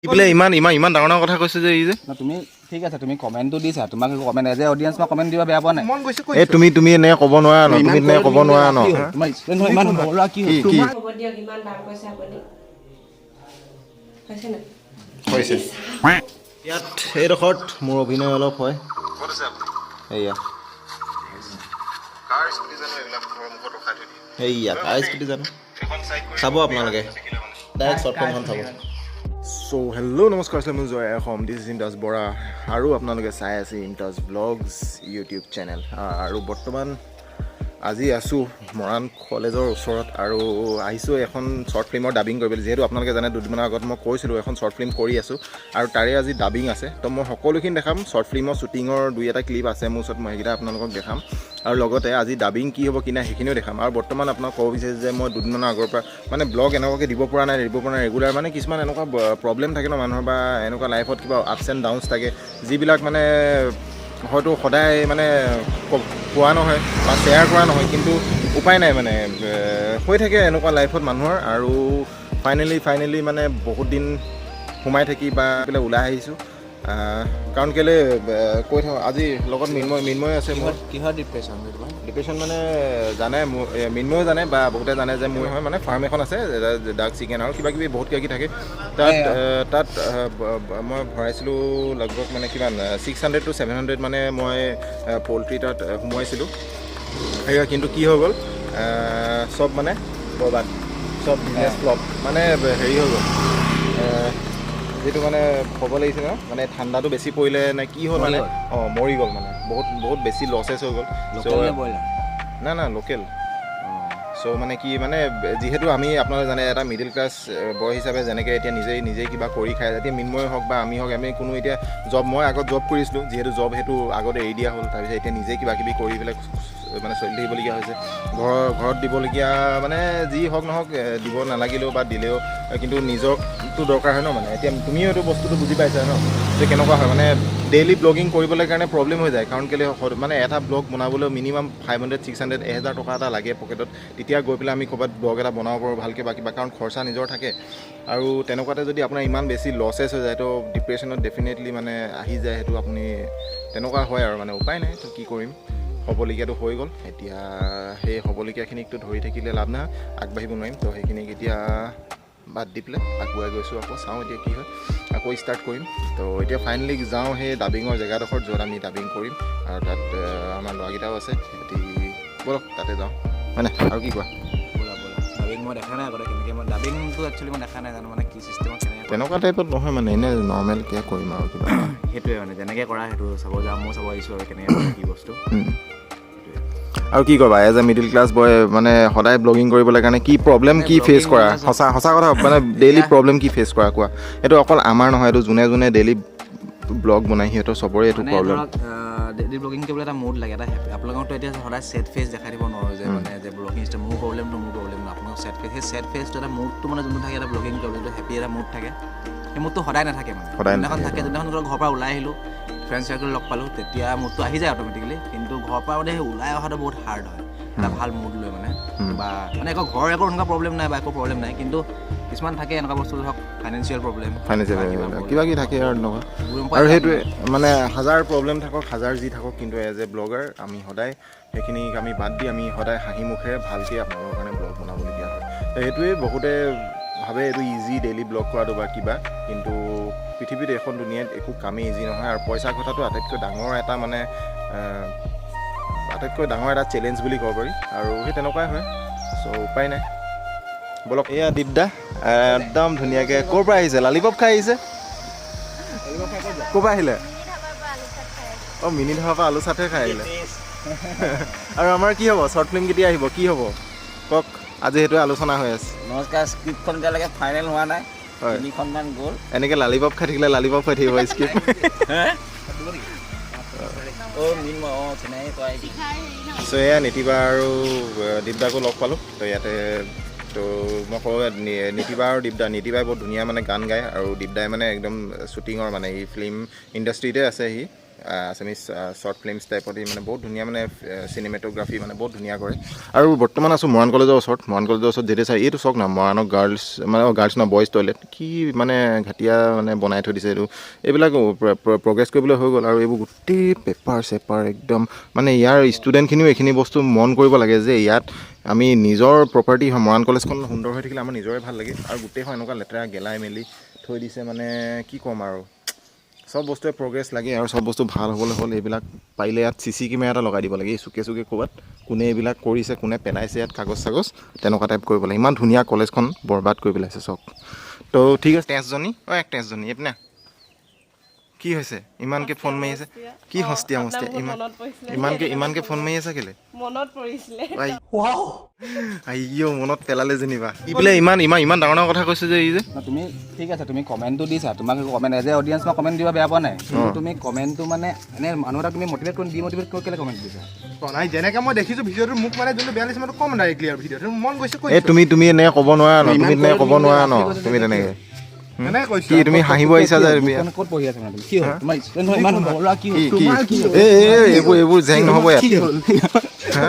পেলাই ইমান ইমান ইমান ডাঙৰ ডাঙৰ কথা কৈছে যে ই যে ন, তুমি ঠিক আছে, তুমি কমেণ্টটো দিছা, তোমাক কমেণ্ট এজ এ অডিয়েঞ্চ মই কমেণ্ট দিব বেয়া পোৱা নাই। মন গৈছে। এই তুমি এনেকে ক'ব নোৱাৰা ন, তুমি এনেকে ক'ব নোৱাৰা ন। কি হ'ল? তোমাৰ student হৈ ইমান সৰু ল'ৰা কি হ'ল? কি কি হ'ব দিয়ক, ইমান দাম কৈছে আপুনি, হৈছে নাই? হৈছে। ইয়াত এইডোখৰত মোৰ অভিনয় অলপ হয়। সেয়া সেয়া কাৰ স্কুটি জানো, চাব আপোনালোকে, ডাইৰেক্ট শ্বৰ্ট ফিল্মখন চাব। চ' হেল্ল', নমস্কাৰ, আছিলে মোৰ জয় Assam, this is Imtiaz Bora আৰু আপোনালোকে চাই আছে ইমতাজ ব্লগছ ইউটিউব চেনেল। আৰু বৰ্তমান আজি আছোঁ মৰাণ কলেজৰ ওচৰত আৰু আহিছোঁ এখন শ্বৰ্ট ফিল্মৰ ডাবিং কৰিবলৈ। যিহেতু আপোনালোকে জানে, দুদিনমানৰ আগত মই কৈছিলোঁ এখন শ্বৰ্ট ফিল্ম কৰি আছোঁ আৰু তাৰে আজি ডাবিং আছে। তো মই সকলোখিনি দেখাম। শ্বৰ্ট ফিল্মৰ শ্বুটিঙৰ দুই এটা ক্লিপ আছে মোৰ ওচৰত, মই সেইকেইটা আপোনালোকক দেখাম আৰু লগতে আজি ডাবিং কি হ'ব কি নাই সেইখিনিও দেখাম। আৰু বৰ্তমান আপোনাক ক'ব বিচাৰিছোঁ যে মই দুদিনমানৰ আগৰ পৰা মানে ব্লগ এনেকুৱাকৈ দিব পৰা নাই ৰেগুলাৰ। মানে কিছুমান এনেকুৱা প্ৰব্লেম থাকে ন মানুহৰ বা এনেকুৱা লাইফত কিবা আপছ এণ্ড ডাউনছ থাকে, যিবিলাক মানে হয়তো সদায় মানে কোৱা নহয় বা শ্বেয়াৰ কৰা নহয়, কিন্তু উপায় নাই, মানে হৈ থাকে এনেকুৱা লাইফত মানুহৰ। আৰু ফাইনেলি মানে বহুত দিন সোমাই থাকি বা পেলাই ওলাই আহিছোঁ। কাৰণ কেলৈ কৈ থাকোঁ, আজি লগত মৃন্ময় আছে মোৰ। কিহৰ ডিপ্ৰেশ্যন তোমাৰ? ডিপ্ৰেশ্যন মানে জানে মোৰ মৃন্ময়ো জানে বা বহুতে জানে যে মোৰ হয় মানে ফাৰ্ম এখন আছে, ডাক চিকেন আৰু কিবা কিবি বহুত কিবা কিবি থাকে তাত। তাত মই ভৰাইছিলোঁ লগভগ মানে কিমান 600 টু 700 মানে মই পল্ট্ৰি তাত সোমোৱাইছিলোঁ। সেয়া কিন্তু কি হৈ গ'ল, চব মানে বৰবাদ, চব বিজনেছ ফ্লপ। মানে হেৰি হৈ গ'ল, যিটো মানে ক'ব লাগিছিল ন, মানে ঠাণ্ডাটো বেছি পৰিলে নে কি হ'ল মানে। মৰি গ'ল। অঁ, মৰি গ'ল, মানে বহুত বহুত বেছি লছেছ হৈ গ'ল। লোকেল নে ব্ৰইলাৰ? না, লোকেল। চ' মানে কি মানে যিহেতু আমি আপোনালোকে জানে এটা মিডিল ক্লাছ বয় হিচাপে যেনেকৈ এতিয়া নিজেই নিজেই কিবা কৰি খায়, এতিয়া মৃন্ময় হওক বা আমি হওক, আমি কোনো এতিয়া জব, মই আগত জব কৰিছিলোঁ, যিহেতু জব সেইটো আগত এৰি দিয়া হ'ল, তাৰপিছত এতিয়া নিজেই কিবা কিবি কৰি পেলাই মানে চলি থাকিবলগীয়া হৈছে। ঘৰত দিবলগীয়া মানে যি হওক নহওক, দিব নালাগিলেও বা দিলেও, কিন্তু নিজকটো দৰকাৰ হয় ন। মানে এতিয়া তুমিও এইটো বস্তুটো বুজি পাইছা ন যে কেনেকুৱা হয়, মানে ডেইলি ব্লগিং কৰিবলৈ কাৰণে প্ৰব্লেম হৈ যায়। কাৰণ কেলৈ মানে এটা ব্লগ বনাবলৈ মিনিমাম 500, 600, 1000 টকা এটা লাগে পকেটত, তেতিয়া গৈ পেলাই আমি ক'ৰবাত ব্লগ এটা বনাব পাৰোঁ ভালকৈ বা কিবা, কাৰণ খৰচা নিজৰ থাকে। আৰু তেনেকুৱাতে যদি আপোনাৰ ইমান বেছি লছেছ হৈ যায়, তো ডিপ্ৰেশ্যনত ডেফিনেটলি মানে আহি যায় সেইটো আপুনি তেনেকুৱা হয় আৰু মানে উপায় নাই। তো কি কৰিম, হ'বলগীয়াটো হৈ গ'ল। এতিয়া সেই হ'বলগীয়াখিনিকতো ধৰি থাকিলে লাভ নাই, আগবাঢ়িব নোৱাৰিম। তো সেইখিনিক এতিয়া বাদ দি পেলাই আগুৱাই গৈছোঁ। আকৌ চাওঁ এতিয়া কি হয়, আকৌ ষ্টাৰ্ট কৰিম। তো এতিয়া ফাইনেলি যাওঁ সেই ডাবিঙৰ জেগাডোখৰত য'ত আমি ডাবিং কৰিম আৰু তাত আমাৰ ল'ৰাকেইটাও আছে। সিহঁতি ব'লক তাতে যাওঁ মানে আৰু কি কোৱা? ব'লা ব'লা। ডাবিং মই দেখা নাই আগতে কেনেকৈ, মই ডাবিংটো একচুৱেলি মই দেখা নাই জানো মানে কি চিষ্টেমত কেনেকৈ কৰে। তেনেকুৱা টাইপত নহয়, মানে এনেই নৰ্মেলকৈ কৰিম আৰু কিবা এটা। সেইটোৱে, মানে যেনেকৈ কৰা সেইটো চাব যাম, মই চাব আহিছোঁ আৰু কেনেকৈ কৰে কি বস্তু। আৰু কি ক'বা, as a middle class boy মানে সদায় ব্লগিং কৰিবলৈ কাৰণে কি প্ৰব্লেম কি ফেচ কৰা? সঁচা সঁচা কথা, মানে ডেইলি প্ৰব্লেম কি ফেচ কৰা কোৱা। এইটো অকল আমাৰ নহয়, এইটো যোনে যোনে ডেইলি ব্লগ বনায় সিহঁতৰ চবৰে এইটো মানে প্ৰব্লেম। ধৰক ডেইলি ব্লগিং কৰিবলৈ এটা মুড লাগে, এটা হেপী। আপোনালোকতো এতিয়া সদায় ছেড ফেচ দেখাই দিব নোৱাৰোঁ যে মানে যে ব্লগিং ষ্টাইল মোৰ প্ৰব্লেমটো আপোনালোক ছেড ফেচ, সেই ছেড ফেচটো এটা মুডটো মানে যোনটো থাকে এটা ব্লগিং যোনটো হেপী এটা মুড থাকে, সেই মুডটো সদায় নাথাকে মানে। সদায় যোনদিনাখন নাথাকে। থাকে, যোনদিনাখন ধৰক ঘৰৰ পৰা ওলাই আহিলোঁ, ফ্ৰেণ্ড চাৰ্কেল লগ পালোঁ, তেতিয়া মুডটো আহি যায় অট'মেটিকেলি। কিন্তু ঘৰৰ পৰা মানে সেই ওলাই অহাটো বহুত হাৰ্ড হয় এটা ভাল মুড লৈ মানে বা মানে একো ঘৰৰ একো এনেকুৱা প্ৰব্লেম নাই বা একো প্ৰব্লেম নাই, কিন্তু কিছুমান থাকে এনেকুৱা বস্তু, ধৰক ফাইনেন্সিয়েল প্ৰব্লেম। ফাইনেন্সিয়েল কিবা কিবি থাকে আৰু তেনেকুৱা। আৰু সেইটোৱে মানে হাজাৰ প্ৰব্লেম থাকক, হাজাৰ যি থাকক, কিন্তু এজ এ ব্লগাৰ আমি সদায় সেইখিনিক আমি বাদ দি আমি সদায় হাঁহি মুখেৰে ভালকৈ আপোনালোকৰ কাৰণে ব্লগ বনাবলগীয়া হয়। তো সেইটোৱে বহুতে ভাবে এইটো ইজি ডেইলি ব্লগ কৰাটো বা কিবা, কিন্তু পৃথিৱীত এইখন দুনিয়াত একো কামেই ইজি নহয়। আৰু পইচা ঘটাটো আটাইতকৈ ডাঙৰ এটা মানে আটাইতকৈ ডাঙৰ এটা চেলেঞ্জ বুলি ক'ব পাৰি আৰু সেই তেনেকুৱাই হয়। চ' উপায় নাই, ব'লক। এয়া দীপদা একদম ধুনীয়াকৈ ক'ৰ পৰা আহিছে? লালিপপ খাই আহিছে। ক'ৰ পৰা আহিলে? অঁ, মিনি ধাবাৰ পৰা আলু চাটহে খাই আহিলে। আৰু আমাৰ কি হ'ব, শ্বৰ্ট ফিল্ম কেতিয়া আহিব, কি হ'ব কওক? আজি সেইটোৱে আলোচনা হৈ আছে। নমস্কাৰ, স্ক্ৰিপ্টখন এতিয়ালৈকে ফাইনেল হোৱা নাই। তিনিখনমান গ'ল। এনেকৈ লালিপপ খাই থাকিলে লালিপপ হৈ থাকিব স্ক্ৰিপ্ট। অ' মৃন্ময়, অঁ, চিনাকি কৰাই দিম। চ' এয়া নীতিবা আৰু দীপদাকো লগ পালোঁ। তো ইয়াতে তো মই কওঁ নীতিবা আৰু দীপদা, নীতিবাই বহুত ধুনীয়া মানে গান গায় আৰু দীপদাই মানে একদম শ্বুটিঙৰ মানে ই ফিল্ম ইণ্ডাষ্ট্ৰিতে আছে সি। আছামিজ শ্বৰ্ট ফিল্মছ টাইপত ই মানে বহুত ধুনীয়া মানে চিনেমেট'গ্ৰাফী মানে বহুত ধুনীয়া কৰে। আৰু বৰ্তমান আছোঁ মৰাণ কলেজৰ ওচৰত। মৰাণ কলেজৰ ওচৰত যেতিয়া চাই এইটো চাওক না, মৰাণৰ গাৰ্লছ মানে গাৰ্লছ নহয় বইজ টয়লেট কি মানে ঘাটিয়া মানে বনাই থৈ দিছে এইটো। এইবিলাক প্ৰগ্ৰেছ কৰিবলৈ হৈ গ'ল। আৰু এইবোৰ গোটেই পেপাৰ চেপাৰ একদম মানে ইয়াৰ ষ্টুডেণ্টখিনিও এইখিনি বস্তু মন কৰিব লাগে যে ইয়াত আমি নিজৰ প্ৰপাৰ্টি হয়। মৰাণ কলেজখন সুন্দৰ হৈ থাকিলে আমাৰ নিজৰে ভাল লাগে। আৰু গোটেইখন এনেকুৱা লেতেৰা গেলাই মেলি থৈ দিছে, মানে কি ক'ম আৰু। চব বস্তুৱে প্ৰগ্ৰেছ লাগে আৰু চব বস্তু ভাল হ'বলৈ হ'ল এইবিলাক পাৰিলে ইয়াত চি চি কেমেৰা এটা লগাই দিব লাগে এই চুকে চুকে ক'ৰবাত, কোনে এইবিলাক কৰিছে, কোনে পেলাইছে ইয়াত কাগজ চাগজ, তেনেকুৱা টাইপ কৰিব লাগে। ইমান ধুনীয়া কলেজখন বৰবাদ কৰি পেলাইছে চাওক। তো ঠিক আছে। তেজজনী, অ' এক তেজজনী, এইপিনে কি হৈছে? ইমানকৈ ফোন মাৰি আছে কি? সস্তীয়া মস্তীয়া ইমান ইমানকৈ ইমানকৈ ফোন মাৰি আছে কেলে? মনত পৰিছিলে। আইঅ, মনত পেলালে যেনিবা। ই বোলে ইমান ইমান ইমান ডাঙৰ ডাঙৰ কথা কৈছে যে ই যে ন, তুমি ঠিক আছে, তুমি কমেণ্টটো দিছা, তোমাক কমেণ্ট এজ এ অডিয়েঞ্চ মই কমেণ্ট দিব বেয়া পোৱা নাই, কিন্তু তুমি কমেণ্টটো মানে এনে মানুহ এটাক তুমি মটিভেট কৰি ডিমটিভেট কৰি কেলৈ কমেণ্ট দিছা? নাই, যেনেকে মই দেখিছো ভিডিঅ'টো, মোক মানে যোনটো বেয়া লাগিছে মই কম ডাইৰেক্টলি আৰু ভিডিঅ'টো মন গৈছে কৈ। এই তুমি এনেকৈ ক'ব নোৱাৰা ন, তুমি তেনেকৈ ক'ব নোৱাৰা ন, তুমি তেনেকৈ তেনেকে কৈছো। কি তুমি হাঁহিব আহিছা যে তুমি? ক'ত পঢ়ি আছা মানে তুমি? কি হ'ল তোমাৰ? ষ্টুডেণ্ট ইমান ল'ৰা কি হ'ল? কি কি? এই এই এইবোৰ এইবোৰ জেং নহ'ব ইয়াত। হা?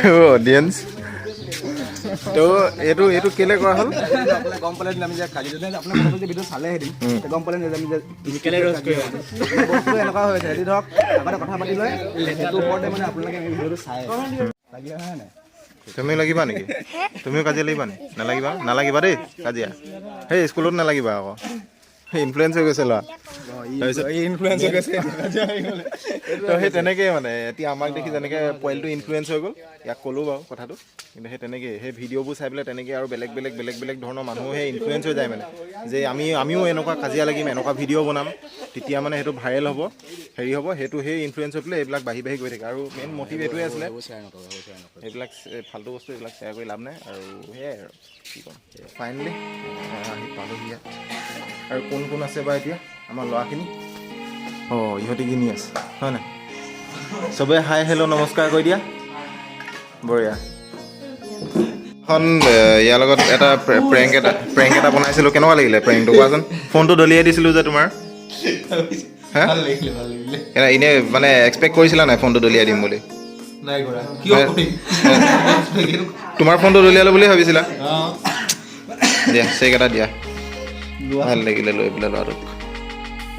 এইবোৰ অডিয়েঞ্চ তো এইটো এইটো কেলে কৰা হ'ল? আপোনাক গম পালে আমি যে কালি যদি আপোনাৰ মনত যে ভিডিঅ' চালে সেইদিন গম পালে যে আমি যে বস্তুটো এনেকুৱা হৈছে, যদি ধৰক আগতে কথা পাতি লয়, সেইটো ওপৰতে মানে আপোনালোকে আমি ভিডিঅ'টো চাই লাগিলে হয় নাই? তুমিও লাগিবা নেকি? তুমিও কাজিয়া লাগিবা নেকি? নালাগিবা, নালাগিবা দেই কাজিয়া। সেই স্কুলত নালাগিবা আকৌ। ইনফ্লুৱেঞ্চ হৈ গৈছে ল'ৰা। তাৰপিছত ইনফ্লুৱেঞ্চ হৈ গৈছে। তো সেই তেনেকেই মানে এতিয়া আমাক দেখি যেনেকৈ পোৱালিটো ইনফ্লুৱেঞ্চ হৈ গ'ল, ইয়াক ক'লোঁ বাৰু কথাটো, কিন্তু সেই তেনেকেই সেই ভিডিঅ'বোৰ চাই পেলাই তেনেকৈ আৰু বেলেগ বেলেগ বেলেগ বেলেগ ধৰণৰ মানুহো সেই ইনফ্লুৱেঞ্চ হৈ যায়, মানে যে আমিও এনেকুৱা কাজিয়া লাগিম, এনেকুৱা ভিডিঅ' বনাম, তেতিয়া মানে সেইটো ভাইৰেল হ'ব, হেৰি হ'ব, সেইটো সেই ইনফ্লুৱেঞ্চ হৈ পেলাই এইবিলাক বাঢ়ি বাঢ়ি গৈ থাকে। আৰু মেইন মটিভ এইটোৱে আছিলে, এইবিলাক ফাল্টু বস্তু এইবিলাক শ্বেয়াৰ কৰি লাভ নাই। আৰু সেয়াই আৰু কি ক'ম, ফাইনেলি আহি পালোহি ইয়াত। আৰু কোন কোন আছে বা এতিয়া আমাৰ ল'ৰাখিনি? অঁ, ইহঁতি কিনি আছে হয় নাই? চবে হাই হেল্ল' নমস্কাৰ কৈ দিয়া। বঢ়িয়া। এখন ইয়াৰ লগত এটা প্ৰেংক এটা বনাইছিলোঁ। কেনেকুৱা লাগিলে প্ৰেংকটো কোৱাচোন? ফোনটো দলিয়াই দিছিলোঁ যে তোমাৰ, হা? ভাল লাগিলে, ভাল লাগিলে। এনেই মানে এক্সপেক্ট কৰিছিলা নাই ফোনটো দলিয়াই দিম বুলি? নাই কৰা, কিয় কৰিম? তোমাৰ ফোনটো দলিয়ালো বুলি ভাবিছিলা? দিয়া, চেক এটা দিয়া। ভাল লাগিলে লৈ পেলাই ল'ৰাটোক।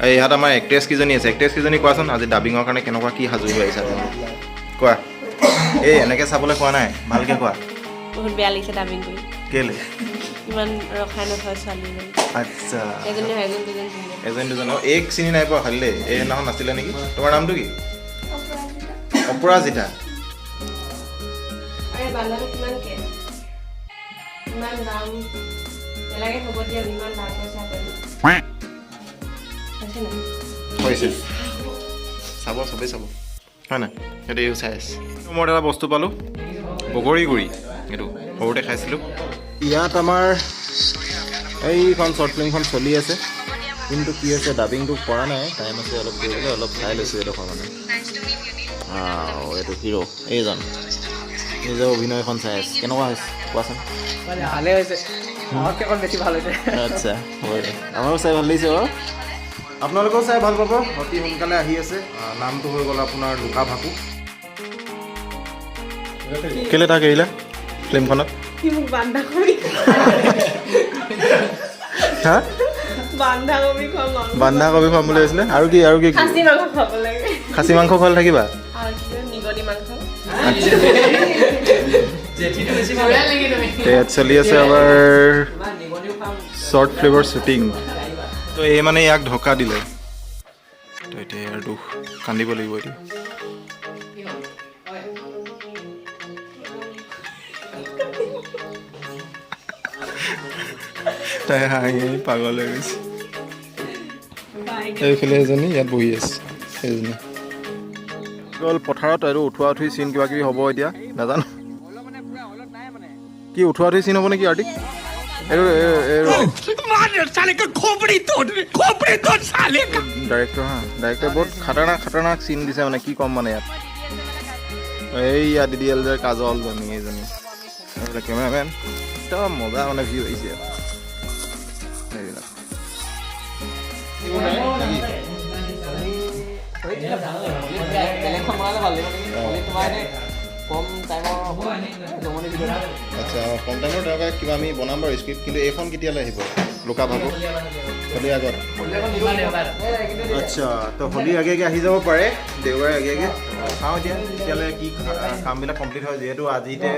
এই ইয়াত আমাৰ এক্ট্ৰেছ কেইজনী আছে। এক্ট্ৰেছ কেইজনী কোৱাচোন, আজি ডাবিঙৰ কাৰণে কেনেকুৱা কি সাজু হৈ আহিছা তোমালোক? কোৱা। এই এনেকৈ চাবলৈ কোৱা নাই, ভালকৈ কোৱা। বহুত বেয়া লাগিছে ডাবিং কৰি। কেলে? ইমান ৰখাই নথয় ছোৱালীজনী। এজনী হয়, এজন দুজন তিনিজন। এজন দুজন। অঁ, এইক চিনি নাই পোৱা খালি দেই। এই সেইদিনাখন নাছিলে নেকি? তোমাৰ নামটো কি? অপৰাজিতা। আৰে বান্দাটো কিমানকে, ইমান দাম নালাগে, হ'ব দিয়ক। ইমান দাম কৈছে আপুনি, হৈছে নাই? হৈছে, চাব, চবেই চাব হয় নাই? সেইটো এইও চাই আছে। মই এটা বস্তু পালোঁ, বগৰী গুড়ি। এইটো সৰুতে খাইছিলোঁ। ইয়াত আমাৰ এইখন শ্বৰ্ট ফিল্মখন চলি আছে, কিন্তু কি হৈছে, ডাবিংটো কৰা নাই, টাইম আছে অলপ কৰিবলৈ। অলপ চাই লৈছোঁ এইডোখৰ মানে। এইটো হিৰ' এইজন নিজৰ অভিনয়খন চাই আছে। কেনেকুৱা হৈছে কোৱাচোন? ভালে হৈছে, আমাতকৈ অকণ বেছি ভাল হৈছে। আচ্ছা, হয়, আমাৰো চাই ভাল লাগিছে বাৰু। আপোনালোকেও চাই ভাল পাব। অতি সোনকালে আহি আছে। নামটো হৈ গ'ল আপোনাৰ লুকা ভাকু। কেলে তাক এৰিলা ফিল্মখনত? সি মোক বন্ধাকবি হা? বন্ধাকবি খুৱাম। বন্ধাকবি খুৱাম বুলি কৈছিলে। আৰু কি, আৰু কি? খাচী মাংস খুৱাব লাগে। খাচী মাংস খোৱালে থাকিবা? আৰু কি কয়, নিগনি মাংস। ইয়াত চলি আছে আমাৰ শ্বৰ্ট ফিল্মৰ শ্বুটিং। তো এই মানে ইয়াক ঢকা দিলে, তো এতিয়া ইয়াৰ দুখ, কান্দিব লাগিব এতিয়া। তাই হাঁহি হাঁহি পাগল হৈ গৈছে। এইফালে এজনী ইয়াত বহি আছে, এইজনী গ'ল পথাৰত। আৰু উঠোৱা উঠি চিন কিবা কিবি হ'ব এতিয়া, নাজানো কি উঠোৱা উঠি চিন হ'ব নেকি। আৰ্টিক এইটো ডাইৰেক্টৰ, হা, ডাইৰেক্টৰ বহুত খাটাৰনাক খাটাৰনাক চিন দিছে, মানে কি ক'ম মানে ইয়াত। এইয়া দিদি এল যে কাজলজনী, এইজনী এইফালে কেমেৰামেন। একদম মজা মানে ভিউ আহিছে সেইবিলাক। বেলেগখন বনালে ভাল লাগিব নেকি? তোমাৰ এনেই কম টাইমৰ জমনি ভিডিঅ'। আচ্ছা, কম টাইমৰ তেনেকুৱা কিবা আমি বনাম বাৰু স্ক্ৰিপ্ট, কিন্তু এইখন কেতিয়ালৈ আহিব? লুকা ভাকু হোলীৰ আগত। আচ্ছা, তো হোলীৰ আগে আগে আহি যাব পাৰে, দেওবাৰে আগে আগে। চাওঁ এতিয়া তেতিয়ালৈ কি কামবিলাক কমপ্লিট হয়, যিহেতু আজিতে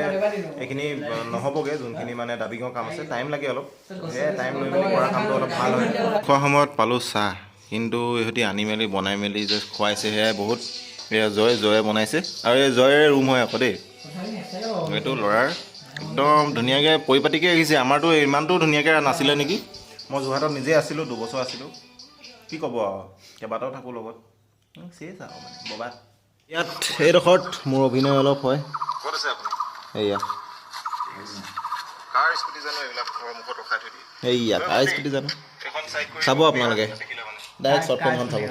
এইখিনি নহ'বগৈ, যোনখিনি মানে ডাবিঙৰ কাম আছে টাইম লাগে অলপ, সেয়াই টাইম লৈ মেলি কৰা কামটো অলপ ভাল হয়। খোৱা সময়ত পালোঁ চাহ, কিন্তু ইহঁতি আনি মেলি বনাই মেলি জাষ্ট খুৱাইছে, সেয়াই বহুত। এয়া জয় জয়ে বনাইছে, আৰু এই জয়ৰে ৰুম হয় আকৌ দেই, এইটো ল'ৰাৰ একদম ধুনীয়াকৈ পৰিপাটিকৈ ৰাখিছে। আমাৰতো ইমানটো ধুনীয়াকৈ নাছিলে নেকি? মই যোৰহাটত নিজে আছিলোঁ, 2 বছৰ আছিলোঁ, কি ক'ব আৰু, কেইবাটাও থাকোঁ লগত। চেচ আৰু মানে ববাত। ইয়াত এইডোখৰত মোৰ অভিনয় অলপ হয়। ক'ত আছে আপুনি? এয়া কাৰ স্কুটি জানো এইবিলাক ঘৰৰ মুখত ৰখাই থৈ দিয়ে। এইয়া কাৰ স্কুটি জানো, এইখন চাইড কৰি চাব আপোনালোকে দেখিলে মানে ডাইৰেক্ট শ্বৰ্ট ফিল্মখন চাব।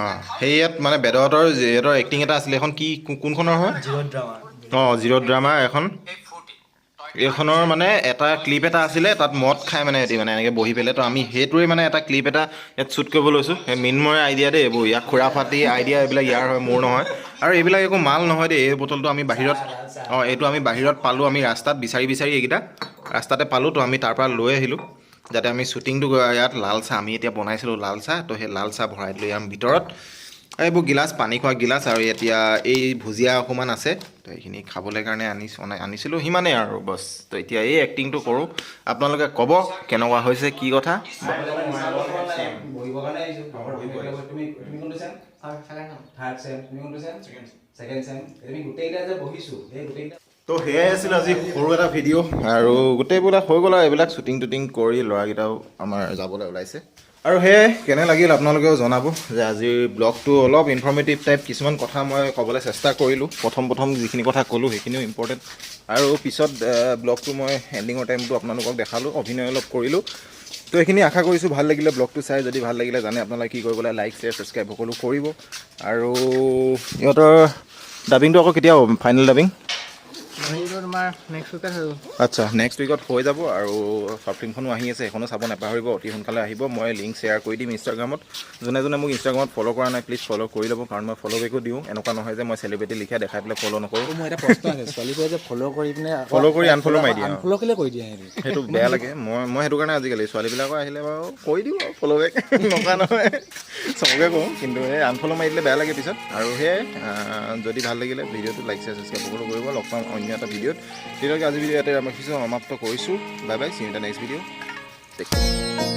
অঁ, সেই ইয়াত মানে বেদহঁতৰ ইহঁতৰ এক্টিং এটা আছিলে, এইখন কি কোনখনৰ হয়? অঁ, জিৰ' ড্ৰামা এখন। এইখনৰ মানে এটা ক্লিপ এটা আছিলে, তাত মদ খাই মানে সিহঁতি মানে এনেকৈ বহি পেলাই, তো আমি সেইটোৱে মানে এটা ক্লিপ এটা ইয়াত শ্বুট কৰিব লৈছোঁ। সেই মৃন্ময়ৰ আইডিয়া দেই এইবোৰ, ইয়াক খুৰা ফাটি আইডিয়া এইবিলাক ইয়াৰ হয়, মোৰ নহয়। আৰু এইবিলাক একো মাল নহয় দেই, এই বটলটো আমি বাহিৰত, অঁ, এইটো আমি বাহিৰত পালোঁ, আমি ৰাস্তাত বিচাৰি বিচাৰি এইকেইটা ৰাস্তাতে পালোঁ, তো আমি তাৰ পৰা লৈ আহিলোঁ যাতে আমি শ্বুটিংটো। ইয়াত লাল চাহ আমি এতিয়া বনাইছিলোঁ, লাল চাহ, তো সেই লাল চাহ ভৰাই দিলোঁ ইয়াৰ ভিতৰত। এইবোৰ গিলাচ, পানী খোৱা গিলাচ। আৰু এতিয়া এই ভুজিয়া অকণমান আছে, তো এইখিনি খাবলৈ কাৰণে আনিছিলোঁ, সিমানেই আৰু বছ। তো এতিয়া এই এক্টিংটো কৰোঁ, আপোনালোকে ক'ব কেনেকুৱা হৈছে কি কথা। বহিবৰ কাৰণে আহিছোঁ। তুমি তুমি কোনটো চেম? Third sem. তুমি কোনটো চেম? Second sem. তুমি গোটেইকেইটা যে বহিছোঁ, সেই গোটেইকেইটা। তো সেয়াই আছিল আজি সৰু এটা ভিডিঅ' আৰু গোটেইবিলাক হৈ গ'ল আৰু এইবিলাক শ্বুটিং টুটিং কৰি ল'ৰাকেইটাও আমাৰ যাবলৈ ওলাইছে। আৰু সেয়াই, কেনে লাগিল আপোনালোকেও জনাব যে আজিৰ ব্লগটো অলপ ইনফৰ্মেটিভ টাইপ কিছুমান কথা মই ক'বলৈ চেষ্টা কৰিলোঁ। প্ৰথম প্ৰথম যিখিনি কথা ক'লোঁ সেইখিনিও ইম্পৰ্টেণ্ট, আৰু পিছত ব্লগটো মই এণ্ডিঙৰ টাইমটো আপোনালোকক দেখালোঁ, অভিনয় অলপ কৰিলোঁ। তো এইখিনি আশা কৰিছোঁ ভাল লাগিলে ব্লগটো চাই। যদি ভাল লাগিলে জানে আপোনালোকে কি কৰিব লাগে, লাইক, শ্বেয়াৰ, ছাবস্ক্ৰাইব সকলো কৰিব। আৰু ইহঁতৰ ডাবিংটো আকৌ কেতিয়া হ'ব ফাইনেল ডাবিং? সেইটো তোমাৰ নেক্সট উইকত হৈ গ'ল। আচ্ছা, নেক্সট উইকত হৈ যাব। আৰু শ্বৰ্ট ফিল্মখনো আহি আছে, সেইখনো চাব নাপাহৰিব, অতি সোনকালে আহিব। মই লিংক শ্বেয়াৰ কৰি দিম ইনষ্টাগ্ৰামত। যোনে যোনে মোক ইনষ্টাগ্ৰামত ফ'ল' কৰা নাই, প্লিজ ফ'ল' কৰি ল'ব, কাৰণ মই ফ'ল' বেকো দিওঁ। এনেকুৱা নহয় যে মই চেলিব্ৰিটি লিখা দেখাই পেলাই ফ'ল' নকৰোঁ। মোৰ এটা প্ৰশ্ন আছে, ছোৱালীবোৰে যে ফ'ল' কৰি পিনে Follow কৰি unfollow মাৰি দিয়ে, অ। আনফ'ল' কেলে কৰি দিয়ে সিহঁতি? সেইটো বেয়া লাগে। মই সেইটো কাৰণে আজিকালি ছোৱালীবিলাকৰ আহিলে বাৰু কৰি দিওঁ আৰু ফ'ল' বেক, নকৰা নহয়, চবকে কওঁ, কিন্তু এই আনফ'ল' মাৰি দিলে বেয়া লাগে পিছত। আৰু সেয়াই, যদি ভাল লাগিলে ভিডিঅ'টো লাইক, শ্বেয়াৰ, ছাবস্ক্ৰাইব সকলো কৰিব। লগ পাম অন্য এটা ভিডিঅ'ত। তেতিয়ালৈকে আজি ভিডিঅ' ইয়াতে ৰাখিছোঁ, সমাপ্ত কৰিছোঁ। Bye bye, see in the next video, take.